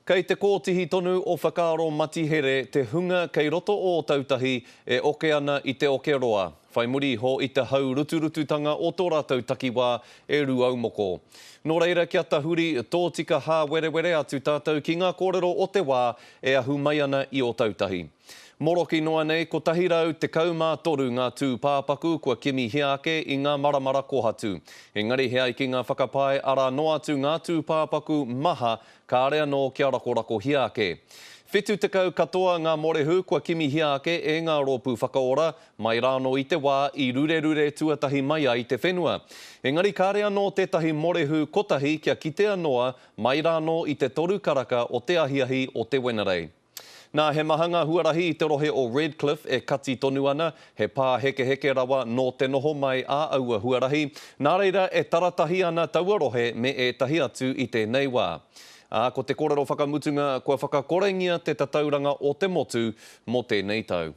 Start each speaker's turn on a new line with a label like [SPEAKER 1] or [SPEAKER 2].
[SPEAKER 1] Kei te kōtihi tonu o whakaaro matihere te hunga kei roto o Ōtautahi e oke ana i te oke roa, whai muri iho i te hauruturututanga o tō rātou takiwā e Rūaumoko. Nō reira kia tahuri tōtika hāwerewere atu tātou ki ngā kōrero o te wā e ahu mai ana i Ōtautahi. Moroki noa nei, 113 ngā tūpāpaku kua kimihia ake i ngā maramara kohatu. Engari he ai ki ngā whakapae arā noa atu ngā tūpāpaku maha kāre anō kia rakorakohia ake. 70 katoa ngā morehu kua kimihia ake e ngā rōpū whakaora mai rānō i te wā i rurerure tuatahi mai ai te whenua. Engari kāre anō tētahi morehu kotahi kia kitea noa mai rānō i te toru karaka o te ahiahi o te Wenerei. Nā, he maha ngā huarahi i te rohe o Redcliffe e kati tonu ana, he pāhekeheke rawa nō te noho mai a aua huarahi, nā reira e taratahi ana taua rohe me ētahi atu i tēnei wā. Ā, ko te kōrero whakamutunga, kua whakakorengia te tatauranga o te motu mō tēnei tau.